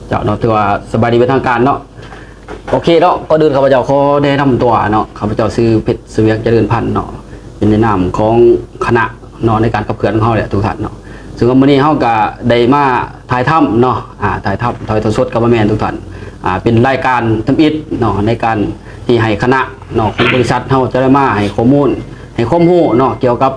ເຈົ້າເນາະ ຖືວ່າສະບາຍດີເປັນທາງການເນາະ. ໂອເຄເນາະ ກ່ອນອື່ນຂ້າພະເຈົ້າຂໍແນະນຳຕົວເນາະ. ຂ້າພະເຈົ້າຊື່ເພັດ ສະຫວຽງຈະເລີນພັນເນາະ ເປັນແນະນຳຂອງຄະນະເນາະ ໃນການຂັບເຄື່ອນຂອງເຮົາແຫຼະທຸກທ່ານເນາະ. ເຊິ່ງວ່າມື້ນີ້ເຮົາກະໄດ້ມາຖ່າຍທຳເນາະ ອ່າ ຖ່າຍທຳ ຖ່າຍທອດສົດກະບໍ່ແມ່ນທຸກທ່ານ ອ່າ ເປັນລາຍການທຳອິດເນາະ ໃນການທີ່ໃຫ້ຄະນະເນາະ ຂອງບໍລິສັດເຮົາຈະໄດ້ມາໃຫ້ຂໍ້ມູນ ໃຫ້ຄວາມຮູ້ເນາະ ກ່ຽວກັບ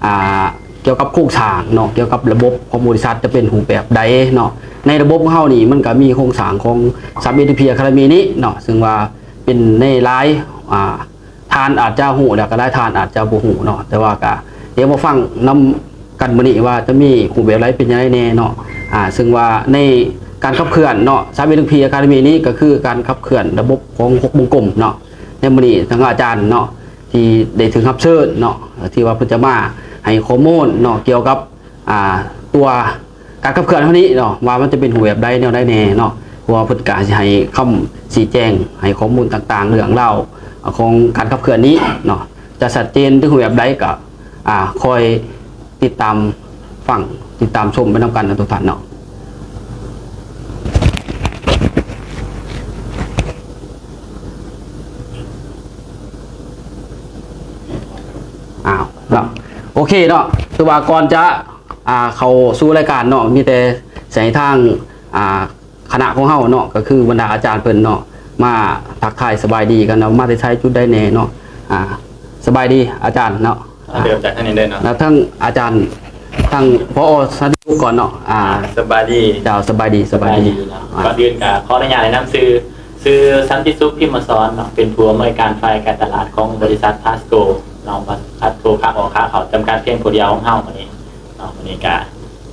ອ່າ ກ່ຽວກັບໂຄງສ້າງເນາະ ກ່ຽວກັບລະບົບຂອງບໍລິສັດຈະເປັນຮູບແບບໃດເນາະ. ໃນລະບົບຂອງເຮົານີ້ ມັນກະມີໂຄງສ້າງຂອງ Sub Entry Academy ນີ້ເນາະ ເຊິ່ງວ່າເປັນໃນຫຼາຍ ອ່າ ທ່ານອາດຈະຮູ້ ແລ້ວກະຫຼາຍທ່ານອາດຈະບໍ່ຮູ້ເນາະ ແຕ່ວ່າກະດຽວມາຟັງນຳກັນມື້ນີ້ວ່າຈະມີຮູບແບບໃດ ເປັນຈັ່ງໃດແດ່ເນາະ. ອ່າ ເຊິ່ງວ່າໃນການຂັບເຄື່ອນເນາະ Sub Entry Academy ນີ້ກະຄືການຂັບເຄື່ອນລະບົບຂອງຫົກວົງກົມເນາະ. ໃນມື້ນີ້ທາງອາຈານເນາະ ທີ່ໄດ້ຖືກຮັບເຊີນເນາະ ທີ່ວ່າເພິ່ນຈະມາໃຫ້ຂໍ້ມູນເນາະ ກ່ຽວກັບ ອ່າ ຕົວການຂັບເຄື່ອນເຮົານີ້ເນາະ ວ່າມັນຈະເປັນຮູບແບບໃດ ແນວໃດແດ່ເນາະ. ເພາະວ່າເພິ່ນກະຊິໃຫ້ຄຳຊີ້ແຈງ ໃຫ້ຂໍ້ມູນຕ່າງໆ ເລື່ອງລາວຂອງການຂັບເຄື່ອນນີ້ເນາະ ຈະຊັດເຈນເຖິງຮູບແບບໃດ ກະ ອ່າ ຄອຍຕິດຕາມຟັງ ຕິດຕາມຊົມໄປນຳກັນເນາະທຸກທ່ານເນາະ. ອ້າວເນາະ ໂອເຄເນາະ ຄືວ່າກ່ອນຈະ ອ່າ ເຂົ້າສູ່ລາຍການເນາະ ມີແຕ່ໃຫ້ທາງ ອ່າ ຄະນະຂອງເຮົາເນາະ ກະຄືບັນດາອາຈານເພິ່ນເນາະ ມາທັກທາຍສະບາຍດີກັນເນາະ ມາແຕ່ໃສ ຈຸດໃດແດ່ເນາະ. ອ່າ ສະບາຍດີອາຈານເນາະ. ເລີ່ມຈາກທາງນີ້ເລີຍເນາະ ແລ້ວທາງອາຈານ ທາງ ຜອ ສັນຕິສຸກ ກ່ອນເນາະ. ອ່າ ສະບາຍດີ ເຈົ້າ ສະບາຍດີ ສະບາຍດີ ສະບາຍດີເນາະ. ອ່າ ກ່ອນອື່ນກະຂໍອະນຸຍາດແນະນຳຊື່ ຊື່ ສັນຕິສຸກ ພິມມະສອນເນາະ ເປັນຜູ້ອຳນວຍການຝ່າຍການຕະຫຼາດຂອງບໍລິສັດພາສໂກເນາະ ພາສໂກຂາອອກຂາເຂົ້າຈຳກັດພຽງຜູ້ດຽວຂອງເຮົາມື້ນີ້ເນາະ. ມື້ນີ້ກະ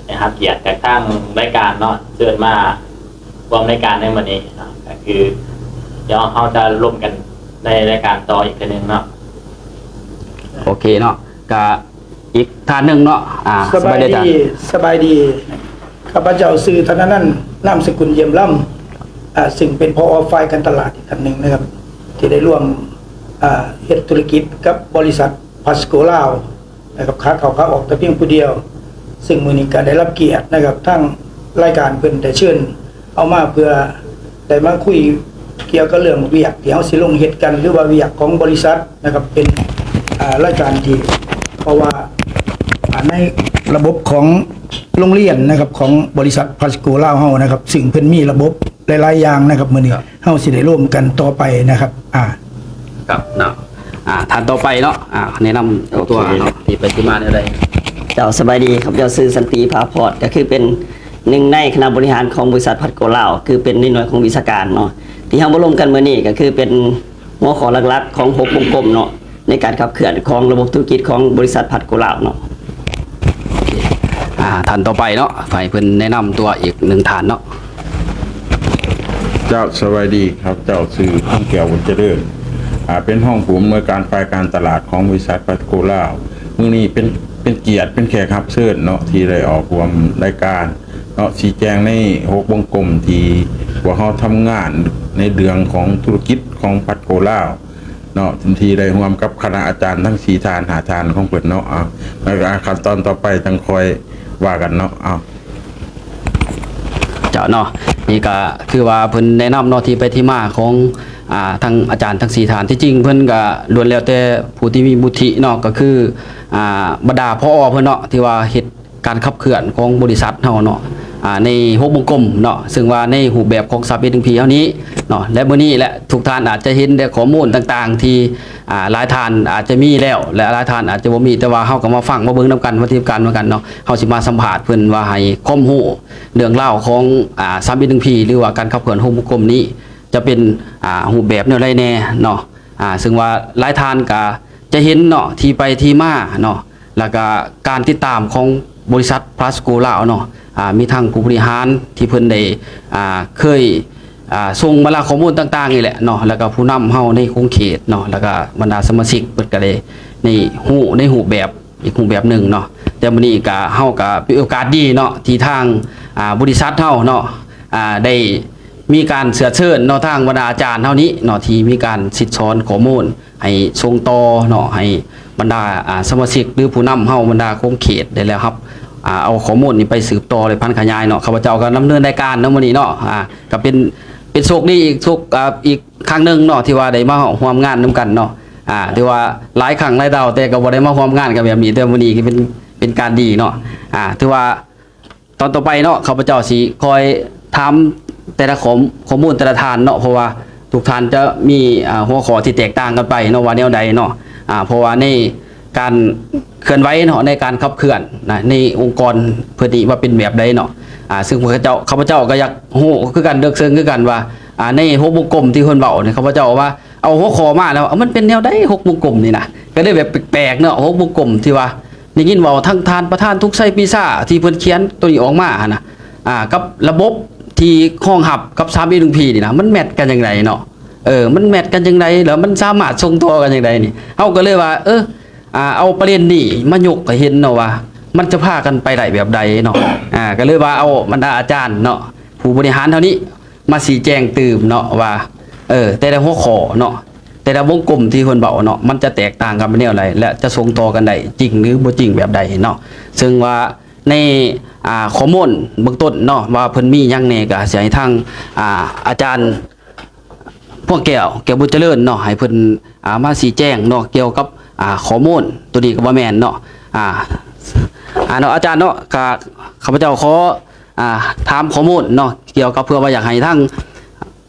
ໄດ້ຮັບກຽດຈາກທາງລາຍການເນາະ ເຊີນມາຮ່ວມລາຍການໃນມື້ນີ້ເນາະ ກະຄືດຽວເຮົາຈະລົມກັນໃນລາຍການຕໍ່ອີກເທື່ອໜຶ່ງເນາະ. ໂອເຄເນາະ ກະ ອີກທ່ານໜຶ່ງເນາະ. ອ່າ ສະບາຍດີ ສະບາຍດີ ອາຈານ ສະບາຍດີ. ຂ້າພະເຈົ້າຊື່ ທະນະນັນ ນາມສະກຸນ ຢ້ຽມລຳ ອ່າ ຊຶ່ງເປັນ ຜອ ຝ່າຍການຕະຫຼາດອີກທ່ານໜຶ່ງນະຄັບ ທີ່ໄດ້ຮ່ວມ ອ່າ ເຮັດທຸລະກິດກັບບໍລິສັດພາສໂກລາວນະຄັບ ຂາເຂົ້າຂາອອກແຕ່ພຽງຜູ້ດຽວ. ຊຶ່ງມື້ນີ້ກະໄດ້ຮັບກຽດນະຄັບ ທາງລາຍການເພິ່ນໄດ້ເຊີນ ເອົາມາເພື່ອໄດ້ມາຄຸຍກ່ຽວກັບເລື່ອງວຽກທີ່ເຮົາຊິລົງເຮັດກັນ ຫຼືວ່າວຽກຂອງບໍລິສັດນະຄັບ ເປັນ ອ່າ ລາຍການທີ່ ເພາະວ່າ ອ່າ ໃນລະບົບຂອງໂຮງຮຽນນະຄັບ ຂອງບໍລິສັດພາສໂກລາວເຮົານະຄັບ ຊຶ່ງເພິ່ນມີລະບົບຫຼາຍໆຢ່າງນະຄັບ ມື້ນີ້ ເຮົາຊິໄດ້ລົມກັນຕໍ່ໄປນະຄັບ. ອ່າ ຄັບເນາະ ອ່າ ທ່ານຕໍ່ໄປເນາະ ອ່າ ແນະນຳຕົວເນາະ ທີ່ໄປທີ່ມາແນວໃດ? ເຈົ້າ ສະບາຍດີ ຂ້າພະເຈົ້າຊື່ ສັນຕິ ພາພອດ ກະຄືເປັນ ໜຶ່ງໃນຄະນະບໍລິຫານຂອງບໍລິສັດພາສໂກລາວ ຄືເປັນໃນໜ່ວຍຂອງວິຊາການເນາະ ທີ່ເຮົາມາລົມກັນມື້ນີ້ ກະຄືເປັນຫົວຂໍ້ຫຼັກໆຂອງຫົກວົງກົມເນາະ ໃນການຂັບເຄື່ອນຂອງລະບົບທຸລະກິດຂອງບໍລິສັດພາສໂກລາວເນາະ. ອ່າ ທ່ານຕໍ່ໄປເນາະ ໃຫ້ເພິ່ນແນະນຳຕົວອີກໜຶ່ງທ່ານເນາະ. ເຈົ້າ ສະບາຍດີ ຂ້າພະເຈົ້າຊື່ ຄຳແກ້ວ ບຸນຈະເລີນ ອ່າ ເປັນຮອງຜູ້ອຳນວຍການຝ່າຍການຕະຫຼາດຂອງບໍລິສັດພາສໂກລາວ. ມື້ນີ້ເປັນ ເປັນກຽດ ເປັນແຂກຮັບເຊີນເນາະ ທີ່ໄດ້ອອກຮ່ວມລາຍການ ເນາະ ຊີ້ແຈງໃນຫົກວົງກົມທີ່ພວກເຮົາທຳງານໃນເລື່ອງຂອງທຸລະກິດຂອງພາສໂກລາວເນາະ ທີ່ໄດ້ຮ່ວມກັບຄະນະອາຈານທັງສີ່ທ່ານ ຫ້າທ່ານຂອງເພິ່ນເນາະ. ອ່າ ແລ້ວກະຂັ້ນຕອນຕໍ່ໄປຈັ່ງຄ່ອຍວ່າກັນເນາະ. ເຈົ້າເນາະ ນີ້ກະຄືວ່າເພິ່ນແນະນຳເນາະ ທີ່ໄປທີ່ມາຂອງ ອ່າ ທາງອາຈານທັງສີ່ທ່ານ. ທີ່ຈິງເພິ່ນກະລ້ວນແລ້ວແຕ່ຜູ້ທີ່ມີວຸດທິເນາະ ກະຄື ອ່າ ບັນດາ ຜອ ເພິ່ນເນາະ ທີ່ວ່າເຮັດ ການຂັບເຄື່ອນຂອງບໍລິສັດເຮົາເນາະ ອ່າ ໃນຫົກວົງກົມເນາະ ຊຶ່ງວ່າໃນຮູບແບບຂອງ Sub Entry ເຮົານີ້ເນາະ ແລະ ມື້ນີ້ແຫຼະ ທຸກທ່ານອາດຈະເຫັນແຕ່ຂໍ້ມູນຕ່າງໆ ທີ່ ອ່າ ຫຼາຍທ່ານອາດຈະມີແລ້ວ ແລະ ຫຼາຍທ່ານອາດຈະບໍ່ມີ ແຕ່ວ່າເຮົາກະມາຟັງມາເບິ່ງນຳກັນ ມາຕິດຕາມນຳກັນເນາະ. ເຮົາຊິມາສຳພາດເພິ່ນວ່າໃຫ້ຄວາມຮູ້ເລື່ອງລາວຂອງ ອ່າ Sub Entry ຫຼືວ່າການຂັບເຄື່ອນຫົກວົງກົມນີ້ຈະເປັນ ອ່າ ຮູບແບບແນວໃດແດ່ເນາະ. ອ່າ ຊຶ່ງວ່າຫຼາຍທ່ານກະຈະເຫັນເນາະ ທີ່ໄປທີ່ມາເນາະ ແລ້ວກະການຕິດຕາມຂອງບໍລິສັດພາສໂກລາວເນາະ ອ່າ ມີທັງຜູ້ບໍລິຫານທີ່ເພິ່ນໄດ້ ອ່າ ເຄີຍ ອ່າ ສົ່ງມາລາຂໍ້ມູນຕ່າງໆນີ້ແຫຼະເນາະ ແລ້ວກະຜູ້ນຳເຮົາໃນຂົງເຂດເນາະ ແລ້ວກະບັນດາສະມາຊິກເພິ່ນກະໄດ້ ໄດ້ຮູ້ໃນຮູບແບບອີກຮູບແບບໜຶ່ງເນາະ. ແຕ່ມື້ນີ້ກະ ເຮົາກະເປັນໂອກາດດີເນາະ ທີ່ທາງ ອ່າ ບໍລິສັດເຮົາເນາະ ອ່າ ໄດ້ມີການເຊື້ອເຊີນເນາະ ທາງບັນດາອາຈານເຮົານີ້ເນາະ ທີ່ມີການສິດສອນຂໍ້ມູນ ໃຫ້ສົ່ງຕໍ່ເນາະ ໃຫ້ບັນດາ ອ່າ ສະມາຊິກ ຫຼື ຜູ້ນຳເຮົາບັນດາຂົງເຂດໄດ້ແລ້ວຮັບ ອ່າ ເອົາຂໍ້ມູນນີ້ໄປສືບຕໍ່ ແລະ ຜັນຂະຫຍາຍເນາະ. ຂ້າພະເຈົ້າກໍດຳເນີນລາຍການເນາະມື້ນີ້ເນາະ ອ່າ ກໍເປັນ ເປັນໂຊກດີອີກ ໂຊກ ອ່າ ອີກຄັ້ງໜຶ່ງເນາະ ທີ່ວ່າໄດ້ມາຮ່ວມງານນຳກັນເນາະ. ອ່າ ຖືວ່າຫຼາຍຄັ້ງຫຼາຍຄາວ ແຕ່ກໍບໍ່ໄດ້ມາຮ່ວມງານກັນແບບນີ້ ແຕ່ມື້ນີ້ກໍເປັນ ເປັນການດີເນາະ. ອ່າ ຖືວ່າ ຕອນຕໍ່ໄປເນາະ ຂ້າພະເຈົ້າຊິຄອຍຖາມແຕ່ລະຂໍ້ ຂໍ້ມູນແຕ່ລະທ່ານເນາະ ເພາະວ່າທຸກທ່ານຈະມີ ອ່າ ຫົວຂໍ້ທີ່ແຕກຕ່າງກັນໄປເນາະ ວ່າແນວໃດເນາະ. ອ່າ ເພາະວ່າໃນການເຄື່ອນໄຫວເນາະ ໃນການຂັບເຄື່ອນນະ ໃນອົງກອນເພິ່ນນີ້ວ່າເປັນແບບໃດເນາະ. ອ່າ ຊຶ່ງຂ້າພະເຈົ້າ ຂ້າພະເຈົ້າກໍຢາກຮູ້ຄືກັນ ເລິກເຊິ່ງຄືກັນວ່າ ອ່າ ໃນຫົວວົງກົມທີ່ເພິ່ນເວົ້ານີ້ ຂ້າພະເຈົ້າວ່າ ເອົາຫົວຂໍ້ມາແລ້ວ ມັນເປັນແນວໃດຫົກວົງກົມນີ້ນະ? ກໍເລີຍແບບແປກໆເນາະ ຫົກວົງກົມທີ່ວ່າໄດ້ຍິນເວົ້າ ທັງທ່ານປະທານທຸກໄຊປີຊາ ທີ່ເພິ່ນຂຽນໂຕນີ້ອອກມາຫັ້ນນະ ອ່າ ກັບລະບົບທີ່ຮອງຮັບກັບສາມເອັດໜຶ່ງພີນີ້ນະ ມັນແມັດກັນຈັ່ງໃດເນາະ? ເອີ ມັນແມັດກັນຈັ່ງໃດ ແລ້ວມັນສາມາດສົ່ງຕໍ່ກັນຈັ່ງໃດນີ້? ເຮົາກໍເລີຍວ່າ ເອີ ອ່າ ເອົາປະເດັນນີ້ມາຍົກໃຫ້ເຫັນເນາະວ່າ ມັນຈະພາກັນໄປໄດ້ແບບໃດເນາະ. ອ່າ ກໍເລີຍວ່າເອົາບັນດາອາຈານເນາະ ຜູ້ບໍລິຫານເຮົານີ້ ມາຊີ້ແຈງຕື່ມເນາະວ່າ ເອີ ແຕ່ລະຫົວຂໍ້ເນາະ ແຕ່ລະວົງກົມທີ່ເພິ່ນເວົ້າເນາະ ມັນຈະແຕກຕ່າງກັນໄປແນວໃດ ແລະ ຈະສົ່ງຕໍ່ກັນໄດ້ຈິງ ຫຼື ບໍ່ຈິງແບບໃດເນາະ. ເຊິ່ງວ່າໃນ ອ່າ ຂໍ້ມູນເບື້ອງຕົ້ນເນາະ ວ່າເພິ່ນມີຫຍັງແດ່ ກໍຊິໃຫ້ທາງ ອ່າ ອາຈານພວງແກ້ວ ແກ້ວບຸນຈະເລີນເນາະ ໃຫ້ເພິ່ນ ອ່າ ມາຊີ້ແຈງເນາະ ກ່ຽວກັບ ອ່າ ຂໍ້ມູນໂຕນີ້ກໍບໍ່ແມ່ນເນາະ. ອ່າ ອ່າ ເນາະ ອາຈານເນາະ ກໍຂ້າພະເຈົ້າຂໍ ອ່າ ຖາມຂໍ້ມູນເນາະ ກ່ຽວກັບ ເພື່ອວ່າຢາກໃຫ້ທາງ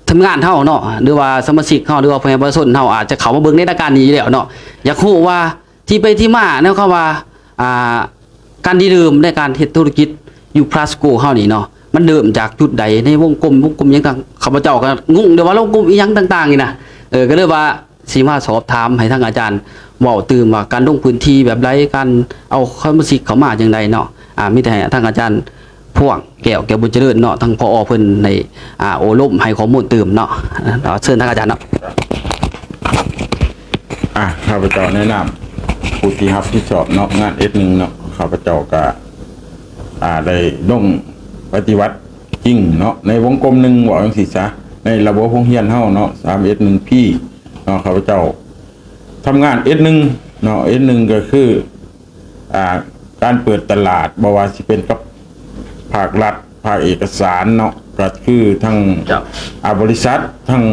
ທີມງານເຮົາເນາະ ຫຼືວ່າສະມາຊິກເຮົາ ຫຼືວ່າພໍ່ແມ່ປະຊາຊົນເຮົາ ອາດຈະເຂົ້າມາເບິ່ງໃນລາຍການນີ້ຢູ່ແລ້ວເນາະ ຢາກຮູ້ວ່າທີ່ໄປທີ່ມາ ແນວຄຳວ່າ ອ່າ ການລິເລີ່ມໃນການເຮັດທຸລະກິດຢູ່ພລັສໂກເຮົານີ້ເນາະ ມັນເລີ່ມຈາກຈຸດໃດ ໃນວົງກົມ ວົງກົມຫຍັງຕ່າງ ຂ້າພະເຈົ້າກໍງົງເດ້ວ່າວົງກົມອີ່ຫຍັງຕ່າງໆນີ້ນະ. ເອີ ກໍເລີຍວ່າ ຊິມາສອບຖາມໃຫ້ທາງອາຈານເວົ້າຕື່ມວ່າ ການລົງພື້ນທີ່ແບບໃດ ການເອົາສະມາຊິກເຂົ້າມາຈັ່ງໃດເນາະ. ອ່າ ມີແຕ່ໃຫ້ທາງອາຈານພວງແກ້ວ ແກ້ວບຸນຈະເລີນເນາະ ທາງ ຜອ ເພິ່ນໄດ້ ອ່າ ໂອ້ລົມໃຫ້ຂໍ້ມູນຕື່ມເນາະ. ເຊີນທາງອາຈານເນາະ. ອ່າ ຂ້າພະເຈົ້າໃນນາມຜູ້ທີ່ຮັບຜິດຊອບເນາະ ງານເອັດໜຶ່ງເນາະ ຂ້າພະເຈົ້າກະ ອ່າ ໄດ້ລົງປະຕິບັດ ຈິງເນາະ ໃນວົງກົມໜຶ່ງ ເວົ້າຈັ່ງຊີ້ຊະ ໃນລະບົບໂຮງຮຽນເຮົາເນາະ ສາມເອັດໜຶ່ງພີເນາະ ຂ້າພະເຈົ້າທຳງານເອັດໜຶ່ງເນາະ ເອັດໜຶ່ງກໍຄື ອ່າ ການເປີດຕະຫຼາດ ບໍ່ວ່າຊິເປັນກັບພາກລັດ ພາກເອກະສານເນາະ ກໍຄືທັງ ເຈົ້າ ອ່າ ບໍລິສັດ ທັງ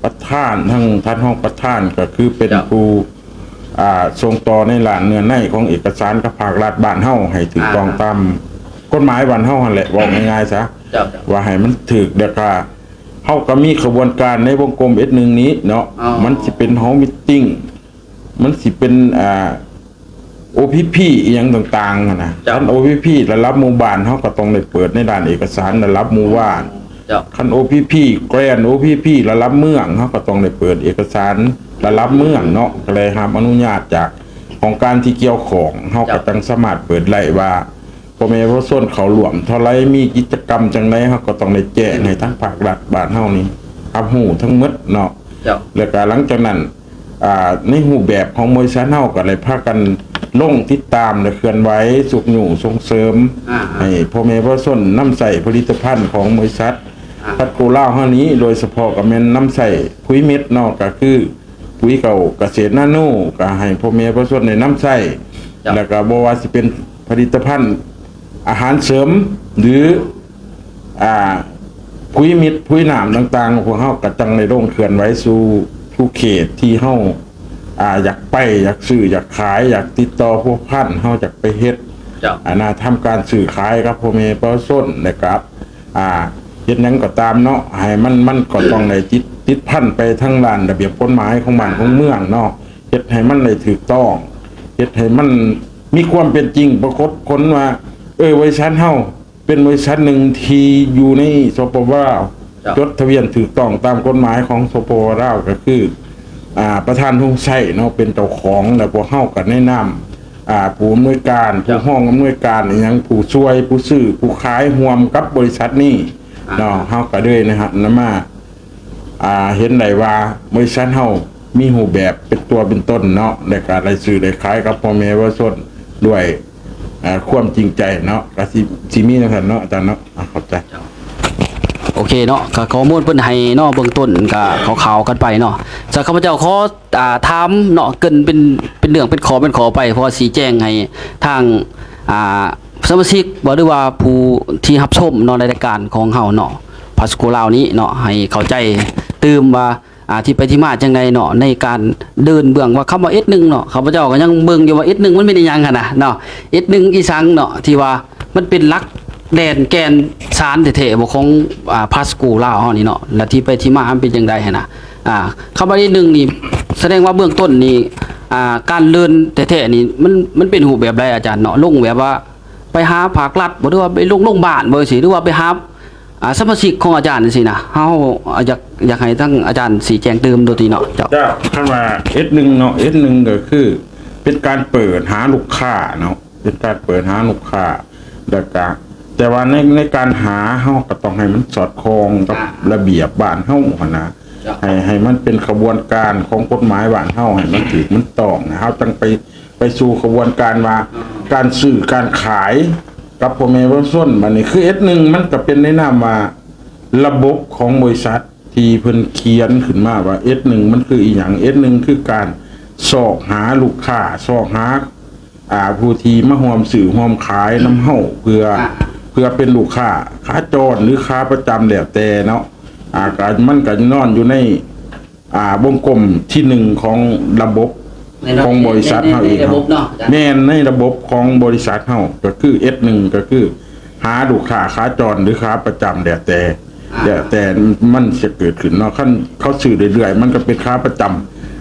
ປະທານ ທັງທ່ານຮອງປະທານ ກໍຄືເປັນ ເຈົ້າ ຜູ້ ອ່າ ສົ່ງຕໍ່ໃນດ້ານເນື້ອໃນຂອງເອກະສານກັບພາກລັດບ້ານເຮົາ ໃຫ້ຖືກ ອ່າ ຕ້ອງຕາມກົດໝາຍບ້ານເຮົາຫັ້ນແຫຼະ ເວົ້າງ່າຍໆຊະ ເຈົ້າ ເຈົ້າ ວ່າໃຫ້ມັນຖືກ ແລ້ວກະເຮົາກໍມີຂະບວນການໃນວົງກົມເອັດໜຶ່ງນີ້ເນາະ ອໍ ມັນຊິເປັນຮອລມິດຕິງ ມັນຊິເປັນ ອ່າ ໂອພີພີ ອີ່ຫຍັງຕ່າງໆຫັ້ນນະ ເຈົ້າ ຄັນໂອພີພີລະດັບໝູ່ບ້ານ ເຮົາກໍຕ້ອງໄດ້ເປີດໃນດ້ານເອກະສານລະດັບໝູ່ບ້ານ ເຈົ້າ ຄັນໂອພີພີ ແກຣນໂອພີພີລະດັບເມືອງ ເຮົາກໍຕ້ອງໄດ້ເປີດເອກະສານລະດັບເມືອງເນາະ ກໍໄດ້ຮັບອະນຸຍາດຈາກຫ້ອງການທີ່ກ່ຽວຂ້ອງ ເຮົາກໍ ເຈົ້າ ຈັ່ງສາມາດເປີດໄດ້ວ່າ ພໍ່ແມ່ປະຊາຊົນເຂົ້າຮ່ວມເທົ່າໃດ ມີກິດຈະກຳຈັ່ງໃດ ເຮົາກໍຕ້ອງໄດ້ແຈ້ງໃຫ້ທາງພາກລັດບ້ານເຮົານີ້ຮັບຮູ້ທັງໝົດເນາະ ເຈົ້າ ແລ້ວກໍຫຼັງຈາກນັ້ນ ອ່າ ໃນຮູບແບບຂອງບໍລິສັດເຮົາກໍໄດ້ພາກັນລົງຕິດຕາມ ແລະ ເຄື່ອນໄຫວຊຸກຍູ້ສົ່ງເສີມ ອ່າ ໃຫ້ພໍ່ແມ່ປະຊາຊົນນຳໃຊ້ຜະລິດຕະພັນຂອງບໍລິສັດ ອ່າ ພັດໂກລາວເຮົານີ້ ໂດຍສະເພາະກໍແມ່ນນຳໃຊ້ປຸຍເມັດເນາະ ກໍຄືປຸຍເຂົ້າກະເສດນາໂນ ກໍໃຫ້ພໍ່ແມ່ປະຊາຊົນໄດ້ນຳໃຊ້ ເຈົ້າ ແລ້ວກໍບໍ່ວ່າຊິເປັນຜະລິດຕະພັນອາຫານເສີມ ຫຼື ອ່າ ປຸຍເມັດ ປຸຍນ້ຳຕ່າງໆ ພວກເຮົາກໍຈັ່ງໄດ້ລົງເຄື່ອນໄຫວສູ່ທຸກເຂດທີ່ເຮົາ ອ່າ ຢາກໄປ ຢາກຊື້ ຢາກຂາຍ ຢາກຕິດຕໍ່ພົວພັນ ເຮົາຢາກໄປເຮັດ ເຈົ້າ ອ່າ ນາທຳການຊື້ຂາຍກັບພໍ່ແມ່ປະຊາຊົນ ແລະ ກັບ ອ່າ ເຮັດຫຍັງກໍຕາມເນາະ ໃຫ້ມັນ ມັນກໍຕ້ອງໄດ້ຕິດ ຕິດພັນໄປທາງດ້ານລະບຽບກົດໝາຍຂອງບ້ານຂອງເມືອງເນາະ ເຮັດໃຫ້ມັນໄດ້ຖືກຕ້ອງ ເຮັດໃຫ້ມັນມີຄວາມເປັນຈິງປາກົດຜົນວ່າ ເອີ ບໍລິສັດເຮົາ ເປັນບໍລິສັດໜຶ່ງທີ່ຢູ່ໃນ ສປປ ລາວ ເຈົ້າ ຈົດທະບຽນຖືກຕ້ອງຕາມກົດໝາຍຂອງ ສປປ ລາວ ກໍຄື ອ່າ ປະທານທອງໄຊເນາະ ເປັນເຈົ້າຂອງ ແລ້ວພວກເຮົາກໍໃນນາມ ອ່າ ຜູ້ອຳນວຍການ ເຈົ້າ ຜູ້ຮອງອຳນວຍການອີ່ຫຍັງ ຜູ້ຊ່ວຍ ຜູ້ຊື້ ຜູ້ຂາຍ ຮ່ວມກັບບໍລິສັດນີ້ ອ່າ ເນາະ ເຮົາກໍເລີຍນະ ນຳມາ ອ່າ ເຫັນໄດ້ວ່າບໍລິສັດເຮົາມີຮູບແບບເປັນຕົວເປັນຕົນເນາະ ແລະ ກໍໄດ້ຊື້ໄດ້ຂາຍກັບພໍ່ແມ່ປະຊາຊົນດ້ວຍ ເອີ ຄວາມຈິງໃຈເນາະ ກໍຊິ ຊິມີຈັ່ງຊັ້ນເນາະ ອາຈານເນາະ ອາ ຂອບໃຈ. ໂອເຄເນາະ ກໍຂໍ້ມູນເພິ່ນໃຫ້ເນາະ ເບື້ອງຕົ້ນກໍຂ່າວໆກັນໄປເນາະ ສະນັ້ນຂ້າພະເຈົ້າຂໍ ອ່າ ຖາມເນາະ ເກີ່ນເປັນ ເປັນເລື່ອງເປັນຂໍ້ເປັນຂໍ້ໄປ ເພື່ອຊີ້ແຈງໃຫ້ທາງ ອ່າ ສະມາຊິກບໍ່ ຫຼືວ່າຜູ້ທີ່ຮັບຊົມເນາະ ໃນລາຍການຂອງເຮົາເນາະ ພາສະໂກລາວນີ້ເນາະ ໃຫ້ເຂົ້າໃຈຕື່ມວ່າ ອ່າ ທີ່ໄປທີ່ມາຈັ່ງໃດເນາະ ໃນການເດີນເບື້ອງວ່າຄຳວ່າເອັດໜຶ່ງເນາະ ຂ້າພະເຈົ້າກໍຍັງເບິ່ງຢູ່ວ່າເອັດໜຶ່ງມັນແມ່ນອີ່ຫຍັງຫັ້ນນະເນາະ ເອັດໜຶ່ງອີ່ສັງເນາະ ທີ່ວ່າມັນເປັນຫຼັກແກ່ນແກ່ນສານແທ້ໆບໍ່ຂອງ ອ່າ ພາສະໂກລາວເຮົານີ້ເນາະ ແລະທີ່ໄປທີ່ມາມັນເປັນຈັ່ງໃດຫັ້ນນະ ອ່າ ຄຳວ່າເອັດໜຶ່ງນີ້ ສະແດງວ່າເບື້ອງຕົ້ນນີ້ ອ່າ ການເດີນແທ້ໆນີ້ ມັນ ມັນເປັນຮູບແບບໃດອາຈານເນາະ ລົງແບບວ່າໄປຫາພາກລັດບໍ່ ຫຼືວ່າໄປລົງໂຮງບານບໍ່ຈັ່ງຊີ້ ຫຼືວ່າໄປຫາ ອ່າ ສະມາຊິກຂອງອາຈານຈັ່ງຊີ້ນະ ເຮົາ ອ່າ ຢາກ ຢາກໃຫ້ທາງອາຈານຊີ້ແຈງຕື່ມໂດຍຕິເນາະ ເຈົ້າ. ເຈົ້າ ຄັນວ່າເອັດໜຶ່ງເນາະ ເອັດໜຶ່ງກໍຄືເປັນການເປີດຫາລູກຄ້າເນາະ ເປັນການເປີດຫາລູກຄ້າ ແລ້ວກະ ແຕ່ວ່າໃນ ໃນການຫາ ເຮົາກໍຕ້ອງໃຫ້ມັນສອດຄ່ອງກັບ ອ່າ ລະບຽບບ້ານເຮົາຫັ້ນນະ ເຈົ້າ ໃຫ້ ໃຫ້ມັນເປັນຂະບວນການຂອງກົດໝາຍບ້ານເຮົາ ໃຫ້ມັນຖືກມັນຕ້ອງ ເຮົາຈັ່ງໄປ ໄປສູ່ຂະບວນການວ່າ ອ່າ ການຊື້ການຂາຍກັບພໍ່ແມ່ປະຊາຊົນ. ບັດນີ້ຄືເອັດໜຶ່ງ ມັນກໍເປັນໃນນາມວ່າລະບົບຂອງບໍລິສັດທີ່ເພິ່ນຂຽນຂຶ້ນມາວ່າ ເອັດໜຶ່ງ ມັນຄືອີ່ຫຍັງ? ເອັດໜຶ່ງ ຄືການຊອກຫາລູກຄ້າ ຊອກຫາ ອ່າ ຜູ້ທີ່ມາຮ່ວມຊື້ຮ່ວມຂາຍນຳເຮົາ ເພື່ອ ອ່າ ເພື່ອເປັນລູກຄ້າຂາຈອນ ຫຼື ຂາປະຈຳ ແລ້ວແຕ່ເນາະ ອ່າ ກໍ ມັນກໍນອນຢູ່ໃນ ອ່າ ວົງກົມທີໜຶ່ງຂອງລະບົບ ໃນລະ ຂອງບໍລິສັດເຮົາເອງ ໃນ ໃນລະບົບເນາະ ເນາະ ອາຈານ? ແມ່ນ ໃນລະບົບຂອງບໍລິສັດເຮົາ ກໍຄືເອັດໜຶ່ງ ກໍຄືຫາລູກຄ້າຂາຈອນ ຫຼື ຂາປະຈຳ ແລ້ວແຕ່ ອ່າ ແລ້ວແຕ່ມັນຈະເກີດຂຶ້ນເນາະ ຄັນເຂົາຊື້ເລື້ອຍໆ ມັນກໍເປັນຂາປະຈຳ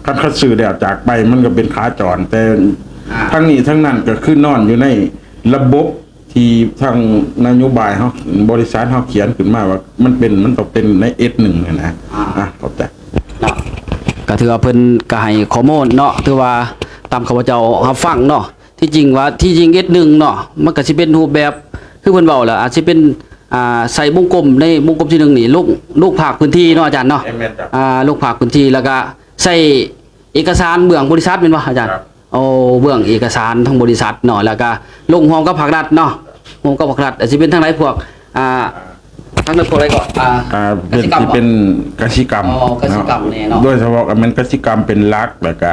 ຄັນເຂົາຊື້ແລ້ວຈາກໄປ ມັນກໍເປັນຂາຈອນ ແຕ່ ອ່າ ທັງນີ້ທັງນັ້ນກໍຄືນອນຢູ່ໃນລະບົບ ທີ່ທາງນະໂຍບາຍເຮົາ ບໍລິສັດເຮົາຂຽນຂຶ້ນມາວ່າມັນເປັນ ມັນຕ້ອງເປັນໃນເອັດໜຶ່ງຫັ້ນນະ ອ່າ ອ່ະ ຂອບໃຈເນາະ ກໍຖືວ່າເພິ່ນກໍໃຫ້ຂໍ້ມູນເນາະ ຖືວ່າຕາມຂ້າພະເຈົ້າຮັບຟັງເນາະ ທີ່ຈິງວ່າ ທີ່ຈິງເອັດໜຶ່ງເນາະ ມັນກໍຊິເປັນຮູບແບບ ຄືເພິ່ນເວົ້າແຫຼະ ອາດຊິເປັນ ອ່າ ໃສ່ວົງກົມ ໃນວົງກົມທີໜຶ່ງນີ້ ລົງ ລົງພາກພື້ນທີ່ເນາະອາຈານເນາະ ແມ່ນໆ ເຈົ້າ ອ່າ ລົງພາກພື້ນທີ່ ແລ້ວກໍໃສ່ ເອກະສານເບື້ອງບໍລິສັດແມ່ນບໍ່ອາຈານ? ຄັບ ໂອ້ ເບື້ອງເອກະສານທາງບໍລິສັດເນາະ ແລ້ວກະລົງຮ່ວມກັບພາກລັດເນາະ ຮ່ວມກັບພາກລັດ ອາດຊິເປັນທາງໃດພວກ ອ່າ ທາງໃດພວກໃດກໍ ອ່າ ອ່າ ກະສິກຳ ເປັນ ເປັນກະສິກຳ ອໍ ກະສິກຳ ເນາະ ແນ່ເນາະ ໂດຍສະເພາະກໍແມ່ນກະສິກຳເປັນຫຼັກ ແລ້ວກະ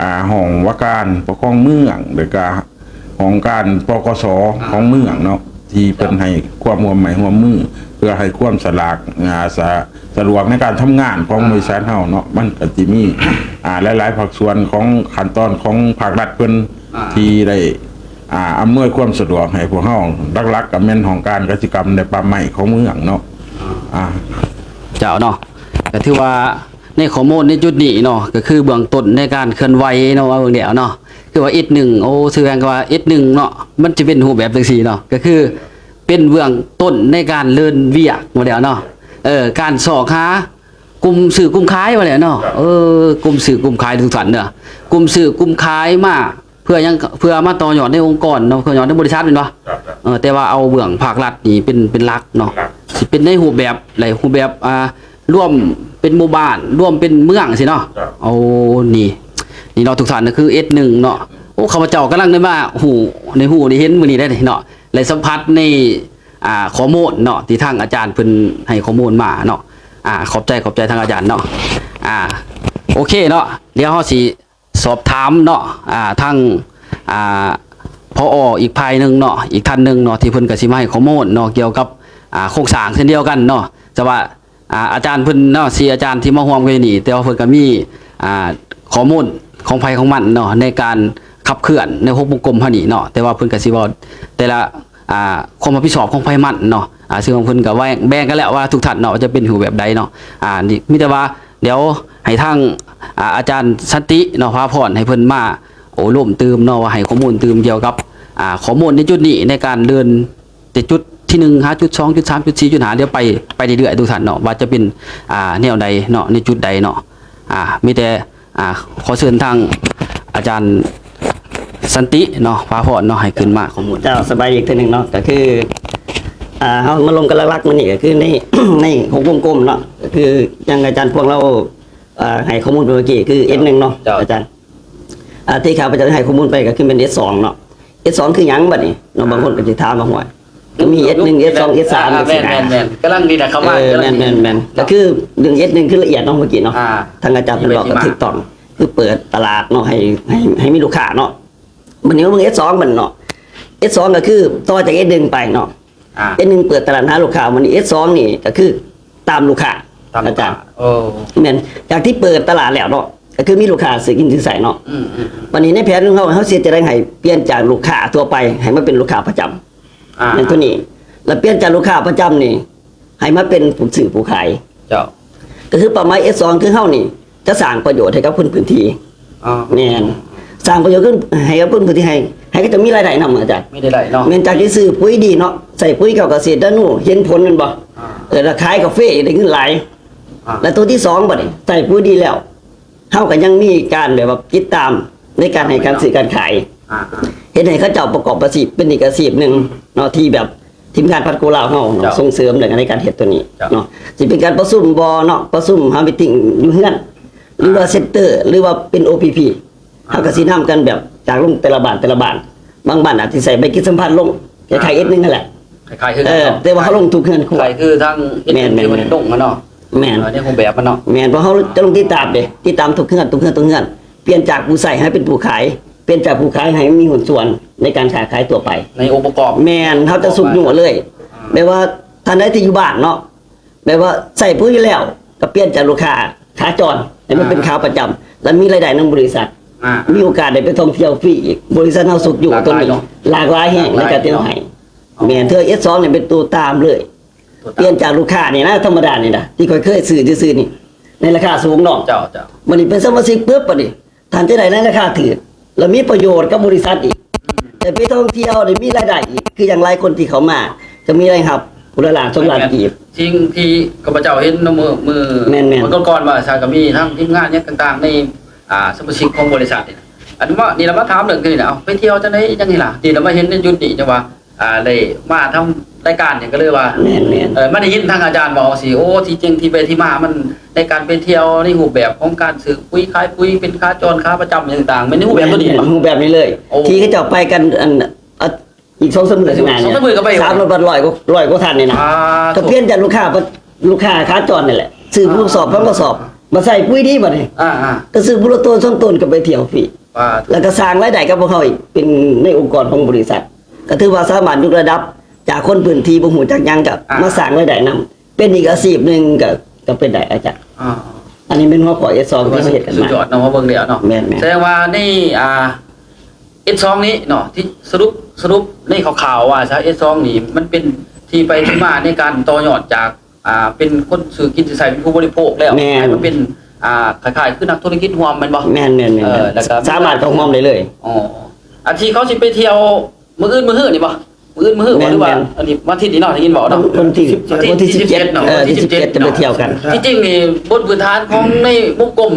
ອ່າ ຫ້ອງວ່າການປົກຄອງເມືອງ ແລ້ວກະ ຂອງການ ປກສ ອ່າ ຂອງເມືອງເນາະ ທີ່ເພິ່ນໃຫ້ຄວາມຮ່ວມໄມ້ຮ່ວມມື ເພື່ອໃຫ້ຄວາມສະຫຼາກ ອ່າ ສະ ສະດວກໃນການທຳງານຂອງ ອ່າ ບໍລິສັດເຮົາເນາະ ມັນກໍຊິມີ ອ່າ ຫຼາຍໆພາກສ່ວນຂອງຂັ້ນຕອນຂອງພາກລັດເພິ່ນ ອ່າ ທີ່ໄດ້ ອ່າ ອຳນວຍຄວາມສະດວກໃຫ້ພວກເຮົາ ຫຼັກໆກໍແມ່ນຫ້ອງການກະສິກຳ ແລະ ປ່າໄມ້ຂອງເມືອງເນາະ ອ່າ ອ່າ ເຈົ້າເນາະ ກໍຖືວ່າ ໃນຂໍ້ມູນໃນຈຸດນີ້ເນາະ ກໍຄືເບື້ອງຕົ້ນໃນການເຄື່ອນໄຫວເນາະ ວ່າເບິ່ງແລ້ວເນາະ ຄືວ່າເອັດໜຶ່ງ ໂອ້ ຊື່ຫຍັງກໍວ່າເອັດໜຶ່ງເນາະ ມັນຈະເປັນຮູບແບບຈັ່ງຊີ້ເນາະ ກໍຄືເປັນເບື້ອງຕົ້ນໃນການເດີນວຽກວ່າແລ້ວເນາະ ເອີ ການຊອກຫາກຸ່ມຊື້ກຸ່ມຂາຍວ່າແລ້ວເນາະ ເອີ ກຸ່ມຊື້ກຸ່ມຂາຍທຸກທ່ານເດີ ກຸ່ມຊື້ກຸ່ມຂາຍມາ ເພື່ອຫຍັງ ເພື່ອມາຕໍ່ຍອດໃນອົງກອນເນາະ ຕໍ່ຍອດໃນບໍລິສັດແມ່ນບໍ່? ເອີ ແຕ່ວ່າເອົາເບື້ອງພາກລັດນີ້ເປັນ ເປັນຫຼັກເນາະ ຊິເປັນໃນຮູບແບບໃດ? ຮູບແບບ ອ່າ ລວມເປັນໝູ່ບ້ານ ລວມເປັນເມືອງຊີ້ເນາະ ໂອ້ ນີ້ ນີ້ເນາະ ທຸກທ່ານ ກໍຄືເອັດໜຶ່ງເນາະ ໂອ້ ຂ້າພະເຈົ້າກຳລັງໄດ້ມາຮູ້ ໄດ້ຮູ້ໄດ້ເຫັນມື້ນີ້ໄດ໋ເນາະ ໄດ້ສຳຜັດໃນ ອ່າ ຂໍ້ມູນເນາະ ທີ່ທາງອາຈານເພິ່ນໃຫ້ຂໍ້ມູນມາເນາະ ອ່າ ຂອບໃຈ ຂອບໃຈທາງອາຈານເນາະ ອ່າ ໂອເຄເນາະ ດຽວເຮົາຊິ ສອບຖາມເນາະ ອ່າ ທາງ ອ່າ ຜອ ອີກຝ່າຍໜຶ່ງເນາະ ອີກທ່ານໜຶ່ງເນາະ ທີ່ເພິ່ນກໍຊິມາໃຫ້ຂໍ້ມູນເນາະ ກ່ຽວກັບ ອ່າ ໂຄງສ້າງເຊັ່ນດຽວກັນເນາະ ແຕ່ວ່າ ອ່າ ອາຈານເພິ່ນເນາະ ສີ່ອາຈານທີ່ມາຮ່ວມກັນຢູ່ນີ້ ແຕ່ວ່າເພິ່ນກໍມີ ອ່າ ຂໍ້ມູນຂອງໃຜຂອງມັນເນາະ ໃນການຂັບເຄື່ອນໃນຫົກວົງກົມເຮົານີ້ເນາະ ແຕ່ວ່າເພິ່ນກໍຊິເວົ້າແຕ່ລະ ອ່າ ຄວາມຮັບຜິດຊອບຂອງໃຜມັນເນາະ ອ່າ ເຊິ່ງເພິ່ນກໍແບ່ງ ແບ່ງກັນແລ້ວວ່າທຸກທ່ານເນາະ ວ່າຈະເປັນຮູບແບບໃດເນາະ ອ່າ ນີ້ມີແຕ່ວ່າ ດຽວໃຫ້ທາງ ອາ ອາຈານສັນຕິເນາະ ພາພອນ ໃຫ້ເພິ່ນມາໂອ້ລົມຕື່ມເນາະ ວ່າໃຫ້ຂໍ້ມູນຕື່ມກ່ຽວກັບ ອາ ຂໍ້ມູນໃນຈຸດນີ້ ໃນການເດີນແຕ່ຈຸດທີໜຶ່ງ ຫາຈຸດສອງ ຈຸດສາມ ຈຸດສີ່ ຈຸດຫ້າ ດຽວໄປ ໄປເລື້ອຍໆ ທຸກທ່ານເນາະ ວ່າຈະເປັນ ອາ ແນວໃດເນາະ ໃນຈຸດໃດເນາະ ອາ ມີແຕ່ ອາ ຂໍເຊີນທາງອາຈານສັນຕິເນາະ ພາພອນເນາະ ໃຫ້ຂຶ້ນມາຂໍ້ມູນ. ເຈົ້າ ສະບາຍດີອີກເທື່ອໜຶ່ງເນາະ ກໍຄື ອາ ເຮົາມາລົມກັນຫຼັກໆມື້ນີ້ ກໍຄືໃນ ໃນຫົກວົງກົມເນາະ ກໍຄືຢ່າງອາຈານພວງລາວ ອາ ໃຫ້ຂໍ້ມູນໄປເມື່ອກີ້ ຄື ເອັດໜຶ່ງ ເນາະ ເຈົ້າ ອາຈານ ອາ ທີ່ຂ້າພະເຈົ້າໃຫ້ຂໍ້ມູນໄປກໍຄືແມ່ນ ເອັດສອງ ເນາະ ເອັດສອງ ຄືຫຍັງບັດນີ້ເນາະ ບາງຄົນກໍຊິຖາມວ່າ ຫ້ວຍ ກໍມີ ເອັດໜຶ່ງ ເອັດສອງ ເອັດສາມ ອ່າ ຈັ່ງຊີ້ນະ ແມ່ນໆ ກຳລັງນີ້ນະ ເຂົ້າມາ ເອີ ແມ່ນໆ ກໍຄືເລື່ອງ ເອັດໜຶ່ງ ຄືລະອຽດເນາະ ເມື່ອກີ້ເນາະ ອ່າ ທາງອາຈານເພິ່ນເວົ້າກໍຖືກຕ້ອງ ຄືເປີດຕະຫຼາດເນາະ ໃຫ້ ໃຫ້ ໃຫ້ມີລູກຄ້າເນາະ ບັດນີ້ມາເບິ່ງ ເອັດສອງ ບັດເນາະ ເອັສສອງ ກໍຄືຕໍ່ຈາກ ເອັສໜຶ່ງ ໄປເນາະ. ອ່າ ເອັສໜຶ່ງ ເປີດຕະຫຼາດຫາລູກຄ້າ ມື້ນີ້ ເອັສສອງ ນີ້ກໍຄືຕາມລູກຄ້າ. ຕາມລູກຄ້າ. ອາຈານ ໂອ້ ແມ່ນ ຈາກທີ່ເປີດຕະຫຼາດແລ້ວເນາະ ກໍຄືມີລູກຄ້າຊື້ກິນຊື້ໃຊ້ເນາະ. ອືມໆໆ ບັດນີ້ໃນແຜນຂອງເຮົາ ເຮົາຊິເຮັດຈັ່ງໃດໃຫ້ປ່ຽນຈາກລູກຄ້າທົ່ວໄປ ໃຫ້ມາເປັນລູກຄ້າປະຈຳ. ອ່າ ແມ່ນຕົວນີ້ ແລ້ວປ່ຽນຈາກລູກຄ້າປະຈຳນີ້ ໃຫ້ມາເປັນຜູ້ຊື້ຜູ້ຂາຍ. ເຈົ້າ ກໍຄືເປົ້າໝາຍ ເອັສສອງ ຄືເຮົານີ້ຈະສ້າງປະໂຫຍດໃຫ້ກັບຄົນພື້ນທີ່. ອໍ ແມ່ນ ສ້າງປະໂຫຍດຂຶ້ນໃຫ້ກັບຄົນພື້ນທີ່ ໃຫ້ ໃຫ້ເຂົາເຈົ້າມີລາຍໄດ້ນຳ ອາຈານ. ມີລາຍໄດ້ເນາະ. ແມ່ນ ຈາກທີ່ຊື້ປຸຍດີເນາະ ໃສ່ປຸຍເຂົ້າກະເສດຕະນູ ເຫັນຜົນແມ່ນບໍ່? ອ່າ ເອີ ແລ້ວຂາຍກາເຟໄດ້ເງິນຫຼາຍ. ອ່າ ແລ້ວຕົວທີສອງ ບັດນີ້ໃສ່ປຸຍດີແລ້ວ ເຮົາກໍຍັງມີການແບບວ່າຕິດຕາມໃນການໃຫ້ການຊື້ການຂາຍ. ອ່າໆ ເຮັດໃຫ້ເຂົາເຈົ້າປະກອບອາຊີບເປັນອີກອາຊີບໜຶ່ງເນາະ ທີ່ແບບທີມງານພັດໂກລາວເຮົາເນາະ ເຈົ້າ ສົ່ງເສີມເລື່ອງໃນການເຮັດຕົວນີ້ ເຈົ້າ ເນາະ. ຊິເປັນການປະຊຸມບໍ່ເນາະ ປະຊຸມຫາມີດຕິງຢູ່ເຮືອນ ຫຼືວ່າເຊັນເຕີ ຫຼືວ່າເປັນ ໂອ ພີ ພີ ອ່າ ເຮົາກໍຊິນຳກັນແບບຈາກລົງແຕ່ລະບ້ານ ແຕ່ລະບ້ານ ບາງບ້ານອາດຊິໃຊ້ໃບກິດສຳພັນລົງ ອ່າ ຄ້າຍໆ ເອັສໜຶ່ງ ຫັ້ນແຫຼະ. ຄ້າຍໆ ຄືກັນເນາະ ເອີ ແຕ່ວ່າເຮົາລົງທຸກເຮືອນຄົວ ຄ້າຍໆ ຄືທາງເອັສໜຶ່ງ ແມ່ນໆໆ ທີ່ມັນລົງຫັ້ນເນາະ. ແມ່ນ ເອີ ໃນຮູບແບບມັນເນາະ. ແມ່ນ ເພາະເຮົາຈະລົງຕິດຕາມເດ້ ຕິດຕາມທຸກເຮືອນ ທຸກເຮືອນ ທຸກເຮືອນ ປ່ຽນຈາກຜູ້ໃຊ້ໃຫ້ເປັນຜູ້ຂາຍ ປ່ຽນຈາກຜູ້ຂາຍໃຫ້ມີຫຸ້ນສ່ວນໃນການຄ້າຂາຍທົ່ວໄປ ໃນອົງປະກອບ. ແມ່ນ ເຮົາຈະຊຸກຍູ້ເລີຍ. ອ່າ ແບບວ່າທ່ານໃດທີ່ຢູ່ບ້ານເນາະ ແບບວ່າໃຊ້ປຸຍຢູ່ແລ້ວ ກໍປ່ຽນຈາກລູກຄ້າຂາຈອນໃຫ້ມັນເປັນ ອ່າ ຂາປະຈຳ ແລະ ມີລາຍໄດ້ນຳບໍລິສັດ. ອ່າ ມີໂອກາດໄດ້ໄປທ່ອງທ່ຽວຟຣີອີກ. ບໍລິສັດເຮົາຊຸກຍູ້ຕົວນີ້ ຫຼາກຫຼາຍແຮງໃນການເຮັດໃຫ້. ແມ່ນ ເທື່ອ ເອັສສອງ ນີ້ເປັນຕົວຕາມເລີຍ. ຕົວຕາມ ປ່ຽນຈາກລູກຄ້ານີ້ນະ ທຳມະດານີ້ນະ ທີ່ຂ້ອຍເຄີຍຊື້ຊື່ໆນີ້ ໃນລາຄາສູງເນາະ. ເຈົ້າໆ ບັດນີ້ເປັນສະມາຊິກປຶບ ບັດນີ້ ທ່ານຈະໄດ້ໃນລາຄາຖືກ ແລະ ມີປະໂຫຍດກັບບໍລິສັດອີກ ໄດ້ໄປທ່ອງທ່ຽວ ໄດ້ມີລາຍໄດ້ອີກ ຄືຢ່າງຫຼາຍຄົນທີ່ເຂົ້າມາ ຈະມີລາຍຮັບຜູ້ລະລ້ານສອງລ້ານກີບ. ສິ່ງທີ່ຂ້າພະເຈົ້າເຫັນເນາະ ມື້ ມື້ ແມ່ນໆ ມື້ກ່ອນໆ ວ່າຊະ ກໍມີທັງທີມງານຫຍັງຕ່າງໆ ໃນ ອ່າ ສະມາຊິກຂອງບໍລິສັດນີ້ ອັນວ່ານີ້ລະ ມາຖາມເລື່ອງນີ້ນະ ເອົາ ໄປທ່ຽວຈັ່ງໃດຈັ່ງນີ້ລະ ທີ່ລະມາເຫັນໃນຈຸດນີ້ ຈັ່ງວ່າ ອ່າ ໄດ້ມາທຳລາຍການນີ້ ກໍເລີຍວ່າ ແມ່ນໆ ເອີ ມາໄດ້ຍິນທາງອາຈານເວົ້າຊີ້ ໂອ້ ທີ່ຈິງທີ່ໄປທີ່ມາມັນ ໃນການໄປທ່ຽວໃນຮູບແບບຂອງການຊື້ປຸຍຂາຍປຸຍ ເປັນຂາຈອນຂາປະຈຳຫຍັງຕ່າງໆ ແມ່ນໃນຮູບແບບຕົວນີ້. ແມ່ນໆ ຮູບແບບນີ້ເລີຍ. ໂອ້ ທີ່ເຂົາເຈົ້າໄປກັນ ອັນ ອີກສອງສາມມື້ຂ້າງໜ້ານີ້ ສອງສາມມື້ກໍໄປ ສາມລົດບັດຮ້ອຍກວ່າ ຮ້ອຍກວ່າທ່ານນີ້ນະ. ອ່າ ກໍປ່ຽນຈາກລູກຄ້າ ລູກຄ້າຂາຈອນນີ້ແຫຼະ ຊື້ຜູ້ສອບ ອ່າ ພັນກະສອບ ມາໃສ່ປຸຍດີບັດນີ້. ອ່າໆ ກໍຊື້ຜູ້ລະໂຕສອງໂຕ ກໍໄປທ່ຽວຟຣີ ແລ້ວກໍສ້າງລາຍໄດ້ກັບພວກເຮົາອີກ ເປັນໃນອົງກອນຂອງບໍລິສັດ ກໍຖືວ່າສາມາດຍົກລະດັບຈາກຄົນພື້ນທີ່ບໍ່ຮູ້ຈັກຫຍັງ ກໍ ອ່າ ມາສ້າງລາຍໄດ້ນຳ ເປັນອີກອາຊີບໜຶ່ງ ກໍ ກໍເປັນໄດ້ ອາຈານ. ອ່າ ອັນນີ້ແມ່ນຫົວຂໍ້ ເອັສສອງ ທີ່ເຮົາເຮັດກັນມາ. ສຸດຍອດເນາະ ມາເບິ່ງແລ້ວເນາະ. ແມ່ນໆ ສະແດງວ່າໃນ ອ່າ ເອັສສອງ ນີ້ເນາະ ທີ່ສະຫຼຸບ ສະຫຼຸບໃນຄ່າວໆວ່າຊະ ເອັສສອງ ນີ້ມັນເປັນທີ່ໄປທີ່ມາໃນການຕໍ່ຍອດຈາກ ອ່າ ເປັນຄົນຊື້ກິນຊື້ໃຊ້ ເປັນຜູ້ບໍລິໂພກແລ້ວ ແມ່ນ ໃຫ້ມາເປັນ ອ່າ ຄ້າຍໆ ຄືນັກທຸລະກິດຮ່ວມແມ່ນບໍ່? ແມ່ນໆໆ ເອີ ແລ້ວກໍສາມາດເຂົ້າຮ່ວມໄດ້ເລີຍ. ອໍ ອັນທີ່ເຂົາຊິໄປທ່ຽວມື້ອື່ນມື້ຮືນີ້ບໍ່? ມື້ອື່ນມື້ຮືບໍ່? ແມ່ນໆ ຫຼືວ່າອັນນີ້ວັນອາທິດນີ້ເນາະ ໄດ້ຍິນເວົ້າເນາະ ວັນທີສິບ ວັນທີສິບເຈັດ ວັນທີສິບເຈັດ ເອີ ວັນທີສິບເຈັດ ຈະໄປທ່ຽວກັນ. ທີ່ຈິງນີ້ບົນພື້ນຖານຂອງໃນວົງກົມ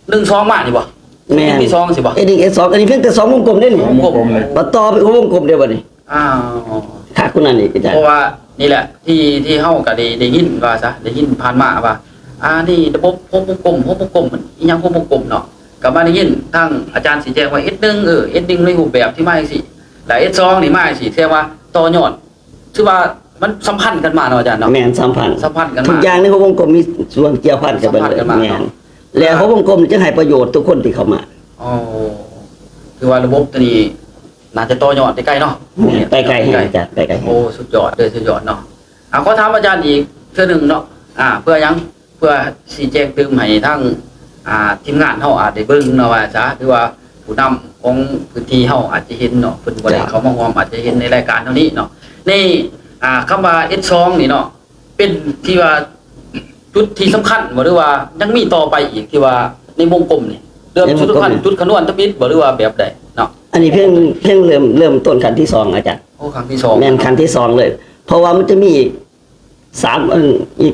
ໜຶ່ງສອງມານີ້ບໍ່? ແມ່ນ ທີສອງຊີ້ບໍ່? ເອັສໜຶ່ງ ເອັສສອງ ອັນນີ້ພຽງແຕ່ສອງວົງກົມເດ້ນີ້ ວົງກົມ ມາຕໍ່ໄປຫົວວົງກົມເດ້ບັດນີ້. ອ້າວ ຄັກກວ່ານັ້ນອີກອາຈານ. ເພາະວ່ານີ້ແຫຼະ ທີ່ ທີ່ເຮົາກໍໄດ້ ໄດ້ຍິນວ່າຊະ ໄດ້ຍິນຜ່ານມາວ່າ ອ່າ ນີ້ລະບົບຫົກວົງກົມ ຫົກວົງກົມ ອີຫຍັງຫົກວົງກົມເນາະ ກໍມາໄດ້ຍິນທາງອາຈານຊີ້ແຈງວ່າ ເອັສໜຶ່ງ ເອີ ເອັສໜຶ່ງ ໃນຮູບແບບທີ່ມາຈັ່ງຊີ້ ແລະ ເອັສສອງ ນີ້ມາຈັ່ງຊີ້ ແສດງວ່າຕໍ່ຍອດ ຖືວ່າມັນສຳພັນກັນມາເນາະອາຈານເນາະ. ແມ່ນ ສຳພັນ ສຳພັນກັນມາ ທຸກຢ່າງໃນຫົວວົງກົມມີສ່ວນກ່ຽວພັນກັນເບິດເລີຍ. ສຳພັນກັນມາ ແມ່ນ ເນາະ ແລະ ອ່າ ຫົວວົງກົມຈະໃຫ້ປະໂຫຍດທຸກຄົນທີ່ເຂົ້າມາ. ໂອ້ ຖືວ່າລະບົບຕົວນີ້ ໜ້າຈະຕໍ່ຍອດໄດ້ໄກເນາະ. ແມ່ນ ໄປໄກແຮງອາຈານ ໄປໄກແຮງ. ໂອ້ ສຸດຍອດເດີ ສຸດຍອດເນາະ. ອ່າ ຂໍຖາມອາຈານອີກເທື່ອໜຶ່ງເນາະ ອ່າ ເພື່ອຫຍັງ ເພື່ອຊີ້ແຈງຕື່ມໃຫ້ທາງ ອ່າ ທີມງານເຮົາອາດໄດ້ເບິ່ງເນາະ ວ່າຊະ ຫຼືວ່າຜູ້ນຳຂອງພື້ນທີ່ເຮົາອາດຈະເຫັນເນາະ ເພິ່ນບໍ່ໄດ້ ເຈົ້າ ເຂົ້າມາຮ່ວມ ອາດຈະເຫັນໃນລາຍການເຮົານີ້ເນາະ ໃນ ອ່າ ຄຳວ່າ ເອັສສອງ ນີ້ເນາະ ເປັນທີ່ວ່າຈຸດທີ່ສຳຄັນບໍ່ ຫຼືວ່າຍັງມີຕໍ່ໄປອີກ ທີ່ວ່າໃນວົງກົມນີ້ ເລີ່ມ ໃນວົງກົມ ຈຸດສຳຄັນ ຈຸດຄຳນວນທຳອິດບໍ່ ຫຼືວ່າແບບໃດເນາະ? ອັນນີ້ພຽງ ພຽງເລີ່ມ ເລີ່ມຕົ້ນຂັ້ນທີສອງອາຈານ. ໂອ້ ຂັ້ນທີສອງ ແມ່ນ ຂັ້ນທີສອງເລີຍ ເພາະວ່າມັນຈະມີອີກສາມ ເອີ ອີກ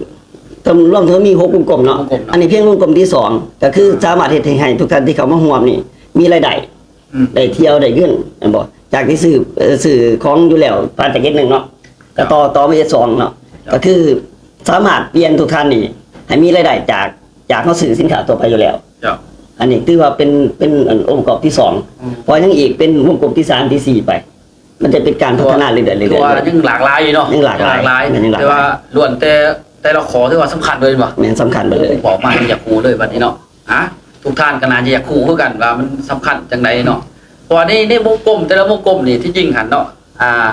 ລວມທັງມີຫົກວົງກົມເນາະ. ຫົກວົງກົມເນາະ ອັນນີ້ພຽງວົງກົມທີສອງ ກໍຄື ອ່າ ສາມາດເຮັດໃຫ້ ໃຫ້ທຸກທ່ານທີ່ເຂົ້າມາຮ່ວມນີ້ມີລາຍໄດ້ ອືມ ໄດ້ທ່ຽວໄດ້ເງິນ ແມ່ນບໍ່? ຈາກທີ່ຊື້ ເອີ ຊື້ຂອງຢູ່ແລ້ວ ຜ່ານຈາກເອັສໜຶ່ງເນາະ ກໍຕໍ່ ຕໍ່ມາເອັສສອງເນາະ ເຈົ້າ ກໍຄືສາມາດປ່ຽນທຸກທ່ານນີ້ໃຫ້ມີລາຍໄດ້ຈາກ ຈາກເຮົາຊື້ສິນຄ້າທົ່ວໄປຢູ່ແລ້ວ. ເຈົ້າ ອັນນີ້ຖືວ່າເປັນ ເປັນ ອັນ ອົງປະກອບທີສອງ ອືມ ເພາະຍັງອີກເປັນວົງກົມທີສາມ ທີສີ່ໄປ ມັນຈະເປັນການພັດທະນາເລື້ອຍໆ ເລື້ອຍໆ ຖືວ່າຍັງຫຼາກຫຼາຍຢູ່ເນາະ ຍັງຫຼາກຫຼາຍ ຍັງຫຼາກຫຼາຍ ແມ່ນ ຍັງຫຼາກຫຼາຍ ແຕ່ວ່າລ້ວນແຕ່ແຕ່ລະຂໍ້ຖືວ່າສຳຄັນເລີຍແມ່ນບໍ່? ແມ່ນ ສຳຄັນເບິດເລີຍ ບອກມາຢາກຮູ້ເລີຍບັດນີ້ເນາະ. ອ່າ ທຸກທ່ານກໍໜ້າຈະຢາກຮູ້ຄືກັນວ່າມັນສຳຄັນຈັ່ງໃດເນາະ. ະວ່າໃນ ໃນວົງກົມ ແຕ່ລະວົງກົມນີ້ ທີ່ຈິງຫັ້ນເນາະ ອ່າ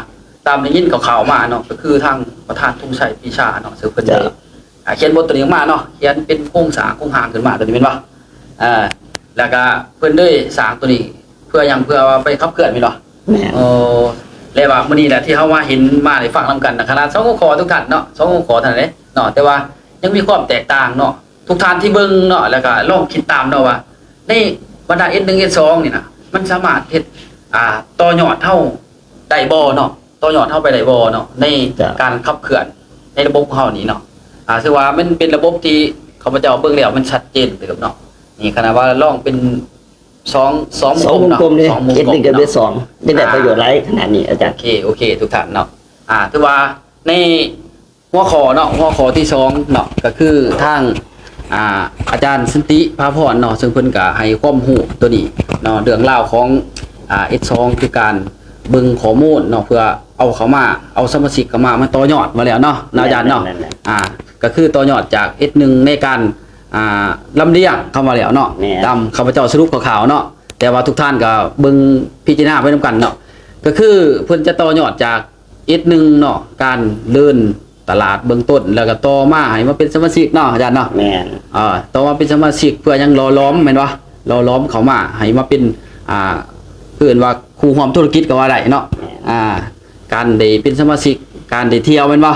ຕາມໄດ້ຍິນຂ່າວໆມາເນາະ ກໍຄືທາງປະທານ ທຸງໄຊ ປີຊາເນາະ ເຊິ່ງເພິ່ນໄດ້ ເຈົ້າ ອ່າ ຂຽນບົດຕົວນີ້ອອກມາເນາະ ຂຽນເປັນໂຄງສ້າງ ໂຄງຮ່າງຂຶ້ນມາຕົວນີ້ແມ່ນບໍ່? ເອີ ແລ້ວກໍເພິ່ນໄດ້ສ້າງຕົວນີ້ເພື່ອຫຍັງ? ເພື່ອວ່າໄປຂັບເຄື່ອນແມ່ນບໍ່? ແມ່ນ ໂອ້ ແລະວ່າມື້ນີ້ແຫຼະທີ່ເຮົາມາເຫັນ ມາໄດ້ຟັງນຳກັນນະ ຂະໜາດສອງຫົວຂໍ້ທຸກທ່ານເນາະ ສອງຫົວຂໍ້ເທົ່ານັ້ນເດ້ເນາະ ແຕ່ວ່າຍັງມີຄວາມແຕກຕ່າງເນາະ ທຸກທ່ານທີ່ເບິ່ງເນາະ ແລ້ວກໍລອງຄິດຕາມເນາະວ່າ ໃນບັນດາ ເອັດໜຶ່ງ ເອັດສອງ ນີ້ນະ ມັນສາມາດເຮັດ ອ່າ ຕໍ່ຍອດເຮົາໄດ້ບໍ່ເນາະ ຕໍ່ຍອດເຮົາໄປໄດ້ບໍ່ເນາະ ໃນ ເຈົ້າ ການຂັບເຄື່ອນໃນລະບົບຂອງເຮົານີ້ເນາະ ອ່າ ຖືວ່າມັນເປັນລະບົບທີ່ຂ້າພະເຈົ້າເບິ່ງແລ້ວມັນຊັດເຈນເຕີບເນາະ ນີ້ຂະໜາດວ່າລອງເປັນສອງ ສອງວົງກົມເນາະ ສອງວົງກົມເນາະ ເຮັດໜຶ່ງກັບເຮັດສອງ ໄດ້ປະໂຫຍດຫຼາຍຂະໜາດນີ້ອາຈານ ໂອເຄ ໂອເຄ ທຸກທ່ານເນາະ ອ່າ ຖືວ່າໃນ ຫົວຂໍ້ເນາະ ຫົວຂໍ້ທີສອງເນາະ ກໍຄືທາງ ອ່າ ອາຈານສັນຕິ ພາພອນເນາະ ເຊິ່ງເພິ່ນກໍໃຫ້ຄວາມຮູ້ຕົວນີ້ເນາະ ເລື່ອງລາວຂອງ ອ່າ ເອັດສອງ ຄືການເບິ່ງຂໍ້ມູນເນາະ ເພື່ອເອົາເຂົ້າມາ ເອົາສະມາຊິກເຂົ້າມາ ມາຕໍ່ຍອດວ່າແລ້ວເນາະ ເນາະອາຈານເນາະ ແມ່ນໆໆ ອ່າ ກໍຄືຕໍ່ຍອດຈາກ ເອັດໜຶ່ງ ໃນການ ອ່າ ລຳລຽງຄຳວ່າແລ້ວເນາະ ແມ່ນ ຕາມຂ້າພະເຈົ້າສະຫຼຸບຄ່າວໆເນາະ ແຕ່ວ່າທຸກທ່ານກໍເບິ່ງພິຈາລະນາໄປນຳກັນເນາະ ກໍຄືເພິ່ນຈະຕໍ່ຍອດຈາກ ເອັດໜຶ່ງ ເນາະ ການເດີນຕະຫຼາດເບື້ອງຕົ້ນ ແລ້ວກໍຕໍ່ມາໃຫ້ມາເປັນສະມາຊິກເນາະອາຈານເນາະ ແມ່ນ ເອີ ຕໍ່ມາເປັນສະມາຊິກເພື່ອຫຍັງ? ຫຼໍ່ຫຼອມແມ່ນບໍ່? ຫຼໍ່ຫຼອມເຂົ້າມາໃຫ້ມາເປັນ ອ່າ ເອີ້ນວ່າຄູ່ຮ່ວມທຸລະກິດກໍວ່າໄດ້ເນາະ ແມ່ນ ອ່າ ການໄດ້ເປັນສະມາຊິກ ການໄດ້ທ່ຽວແມ່ນບໍ່?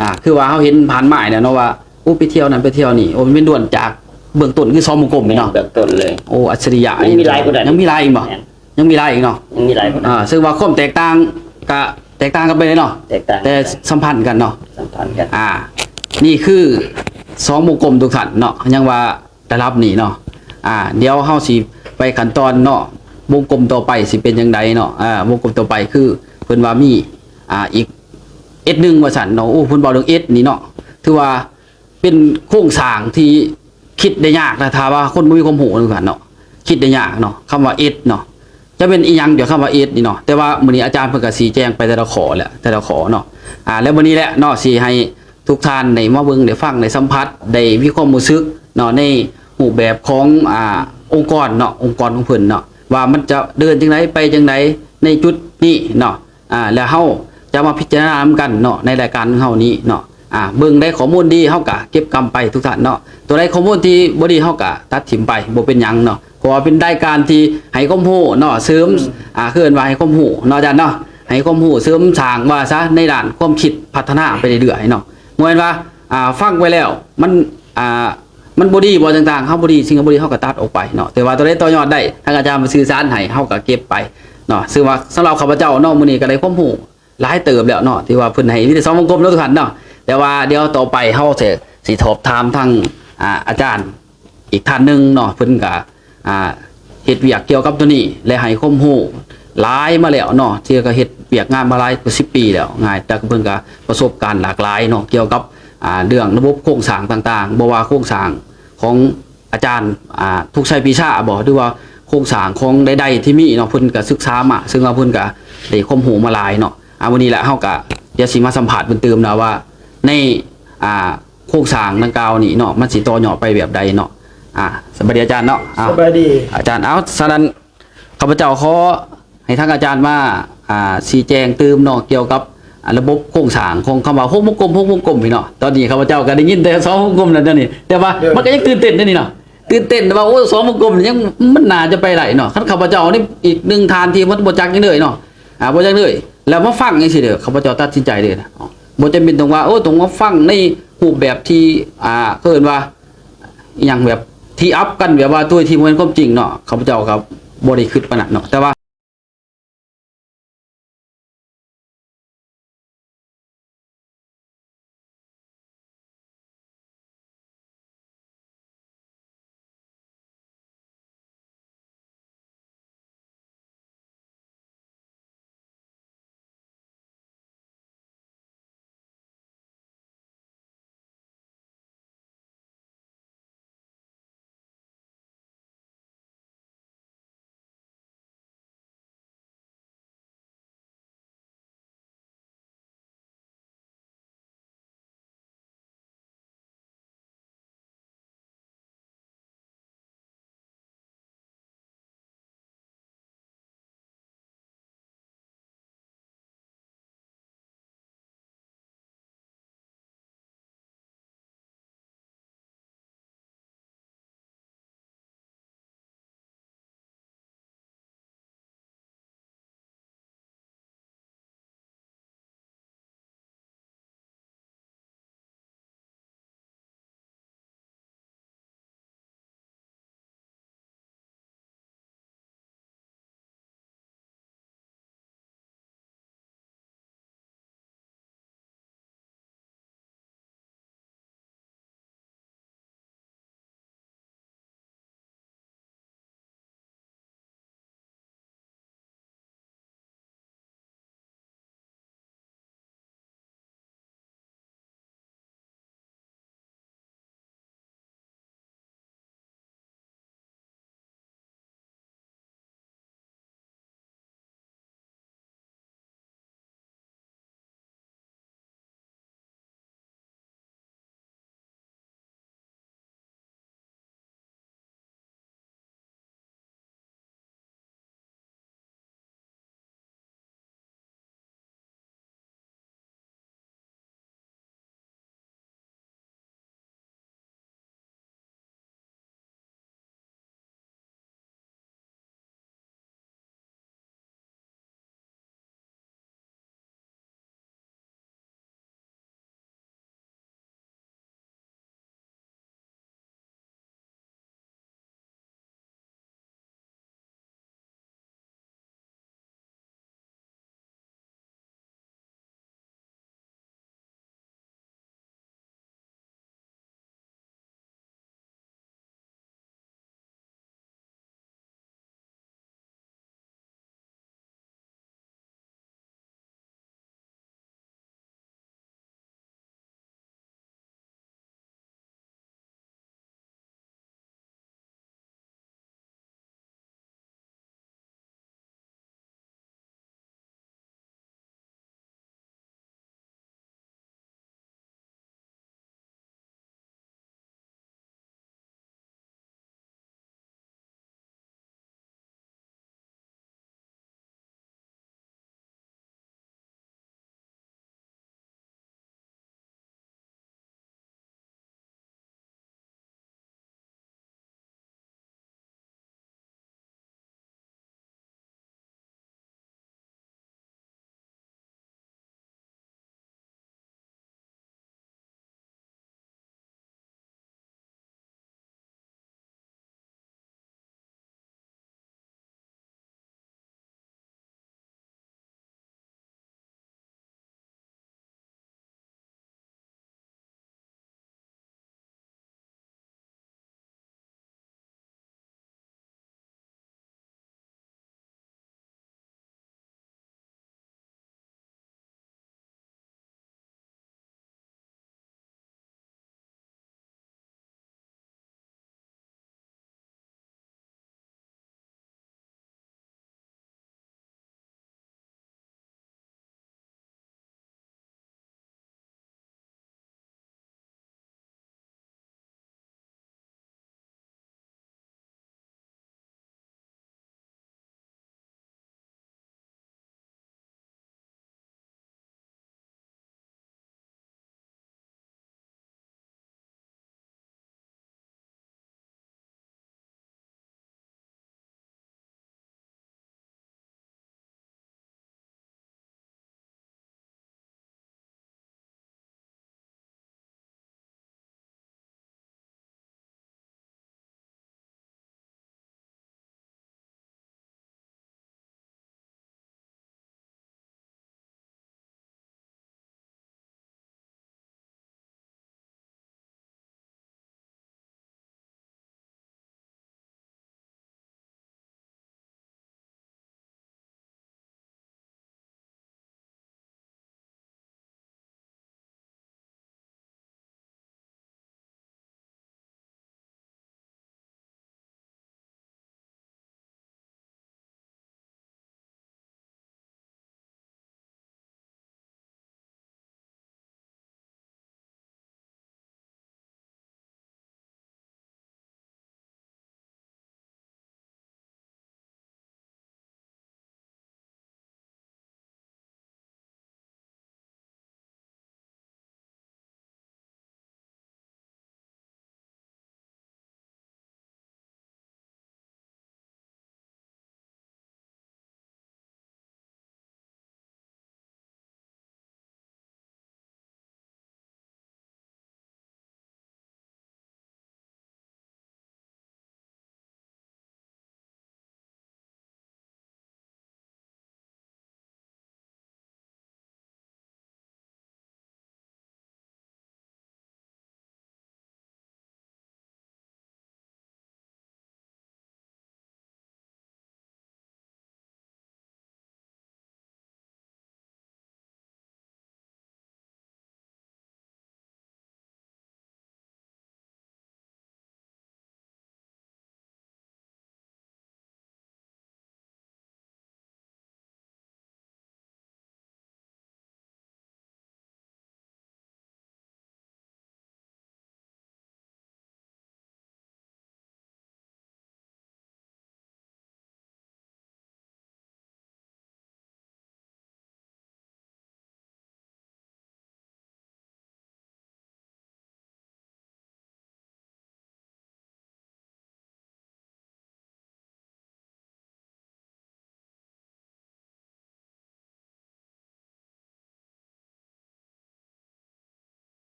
ອ່າ ຄືວ່າເຮົາເຫັນຜ່ານມາແລ້ວເນາະວ່າ ໂອ້ ໄປທ່ຽວນັ້ນໄປທ່ຽວນີ້ ໂອ້ ແມ່ນດ້ວນຈາກເບື້ອງຕົ້ນຄືສອງວົງກົມນີ້ເນາະ ເບື້ອງຕົ້ນເລີຍ ໂອ້ ອັດສະລິຍະ ຍັງມີຫຼາຍກວ່ານັ້ນ ຍັງມີຫຼາຍອີກບໍ່? ແມ່ນ ຍັງມີຫຼາຍອີກເນາະ ຍັງມີຫຼາຍກວ່ານັ້ນ ອ່າ ເຊິ່ງວ່າຄວາມແຕກຕ່າງກະແຕກຕ່າງກັນໄປເລີຍເນາະ ແຕກຕ່າງ ແຕ່ສຳພັນກັນເນາະ ສຳພັນກັນ ອ່າ ນີ້ຄືສອງວົງກົມທຸກທ່ານເນາະ ຍັງວ່າລະດັບນີ້ເນາະ ອ່າ ດຽວເຮົາຊິໄປຂັ້ນຕອນເນາະ ວົງກົມຕໍ່ໄປຊິເປັນຈັ່ງໃດເນາະ ອ່າ ວົງກົມຕໍ່ໄປຄືເພິ່ນວ່າມີ ອ່າ ອີກ ເອັດໜຶ່ງ ວ່າຊັ້ນເນາະ ໂອ້ ເພິ່ນເວົ້າເລື່ອງ ເອັດ ນີ້ເນາະ ຖືວ່າ ເປັນໂຄງສ້າງທີ່ຄິດໄດ້ຍາກນະ ຖ້າວ່າຄົນບໍ່ມີຄວາມຮູ້ຄືກັນເນາະ ຄິດໄດ້ຍາກເນາະ ຄຳວ່າ ເອັດ ເນາະ ຈະເປັນອີ່ຫຍັງດຽວຄຳວ່າ ເອັດ ນີ້ເນາະ ແຕ່ວ່າມື້ນີ້ອາຈານເພິ່ນກໍຊີ້ແຈງໄປແຕ່ລະຂໍ້ແລ້ວ ແຕ່ລະຂໍ້ເນາະ ອ່າ ແລ້ວມື້ນີ້ແຫຼະເນາະ ຊິໃຫ້ທຸກທ່ານໄດ້ມາເບິ່ງ ໄດ້ຟັງ ໄດ້ສຳຜັດ ໄດ້ມີຄວາມຮູ້ສຶກເນາະ ໃນຮູບແບບຂອງ ອ່າ ອົງກອນເນາະ ອົງກອນຂອງເພິ່ນເນາະ ວ່າມັນຈະເດີນຈັ່ງໃດ ໄປຈັ່ງໃດ ໃນຈຸດນີ້ເນາະ ອ່າ ແລ້ວເຮົາຈະມາພິຈາລະນານຳກັນເນາະ ໃນລາຍການຂອງເຮົານີ້ເນາະ ອ່າ ເບິ່ງໃດຂໍ້ມູນດີເຮົາກະເກັບກຳໄປທຸກທ່ານເນາະ ຕົວໃດຂໍ້ມູນທີ່ບໍ່ດີເຮົາກະຕັດຖິ້ມໄປ ບໍ່ເປັນຫຍັງເນາະ ເພາະວ່າເປັນລາຍການທີ່ໃຫ້ຄວາມຮູ້ເນາະ ເສີມ ອືມ ອ່າ ຄືເອີ້ນວ່າໃຫ້ຄວາມຮູ້ເນາະອາຈານເນາະ ໃຫ້ຄວາມຮູ້ເສີມສ້າງວ່າຊະ ໃນດ້ານຄວາມຄິດພັດທະນາໄປເລື້ອຍໆເນາະ ບໍ່ແມ່ນວ່າ ອ່າ ຟັງໄປແລ້ວມັນ ອ່າ ມັນບໍ່ດີບໍ່ຕ່າງໆ ເຮົາບໍ່ດີ ສິ່ງທີ່ບໍ່ດີເຮົາກໍຕັດອອກໄປເນາະ ແຕ່ວ່າຕົວໃດຕໍ່ຍອດໄດ້ ທາງອາຈານມາສື່ສານໃຫ້ ເຮົາກໍເກັບໄປເນາະ ຊຶ່ງວ່າສຳລັບຂ້າພະເຈົ້າເນາະ ມື້ນີ້ກໍໄດ້ຄວາມຮູ້ຫຼາຍເຕີບແລ້ວເນາະ ທີ່ວ່າເພິ່ນໃຫ້ມີແຕ່ສອງວົງກົມເນາະທຸກທ່ານເນາະ ແຕ່ວ່າດຽວຕໍ່ໄປເຮົາຊິ ຊິສອບຖາມທາງ ອ່າ ອາຈານອີກທ່ານໜຶ່ງເນາະ ເພິ່ນກໍ ອ່າ ເຮັດວຽກກ່ຽວກັບຕົວນີ້ ແລະ ໃຫ້ຄວາມຮູ້ຫຼາຍມາແລ້ວເນາະ ທີ່ກໍເຮັດວຽກງານມາຫຼາຍກວ່າສິບປີແລ້ວ ງ່າຍ ແຕ່ເພິ່ນກໍປະສົບການຫຼາກຫຼາຍເນາະ ກ່ຽວກັບ ອ່າ ເລື່ອງລະບົບໂຄງສ້າງຕ່າງໆ ບໍ່ວ່າໂຄງສ້າງຂອງອາຈານ ອ່າ ທຸກໄຊປີຊາບໍ ຫຼືວ່າໂຄງສ້າງຂອງໃດໆທີ່ມີເນາະ ເພິ່ນກໍສຶກສາມາ ເຊິ່ງວ່າເພິ່ນກໍໄດ້ຄວາມຮູ້ມາຫຼາຍເນາະ ອ່າ ມື້ນີ້ແຫຼະ ເຮົາກໍດຽວຊິມາສຳພາດເພິ່ນຕື່ມນະວ່າ ໃນ ອ່າ ໂຄງສ້າງດັ່ງກ່າວນີ້ເນາະ ມັນຊິຕໍ່ຍອດໄປແບບໃດເນາະ ອ່າ ສະບາຍດີອາຈານເນາະ ອ່າ ສະບາຍດີອາຈານ ເອົາ ສະນັ້ນ ຂ້າພະເຈົ້າຂໍໃຫ້ທາງອາຈານມາ ອ່າ ຊີ້ແຈງຕື່ມເນາະ ກ່ຽວກັບ ອ່າ ລະບົບໂຄງສ້າງຂອງຄຳວ່າຫົກວົງກົມ ຫົກວົງກົມນີ້ເນາະ ຕອນນີ້ຂ້າພະເຈົ້າກໍໄດ້ຍິນແຕ່ສອງວົງກົມແລ້ວ ດຽວນີ້ ແຕ່ວ່າ ໂດຍ ມັນກໍຍັງຕື່ນເຕັ້ນເດ້ນີ້ເນາະ ຕື່ນເຕັ້ນ ແຕ່ວ່າ ໂອ້ ສອງວົງກົມນີ້ຍັງ ມັນໜ້າຈະໄປໄດ້ເນາະ ຄັນຂ້າພະເຈົ້ານີ້ອີກໜຶ່ງທ່ານທີ່ມັນບໍ່ຈັກຫຍັງເລີຍເນາະ ອ່າ ບໍ່ຈັກເລີຍ ແລ້ວມາຟັງຈັ່ງຊີ້ເດີ້ ຂ້າພະເຈົ້າຕັດສິນໃຈເລີຍນະ ບໍ່ຈຳເປັນຕ້ອງວ່າ ໂອ້ ຕ້ອງມາຟັງໃນຮູບແບບທີ່ ອ່າ ເຂົາເອີ້ນວ່າ ອີ່ຫຍັງແບບທີ່ອັບກັນ ແບບວ່າໂດຍທີ່ບໍ່ແມ່ນຄວາມຈິງເນາະ ຂ້າພະເຈົ້າກໍບໍ່ໄດ້ຄິດປານນັ້ນເນາະ ແຕ່ວ່າ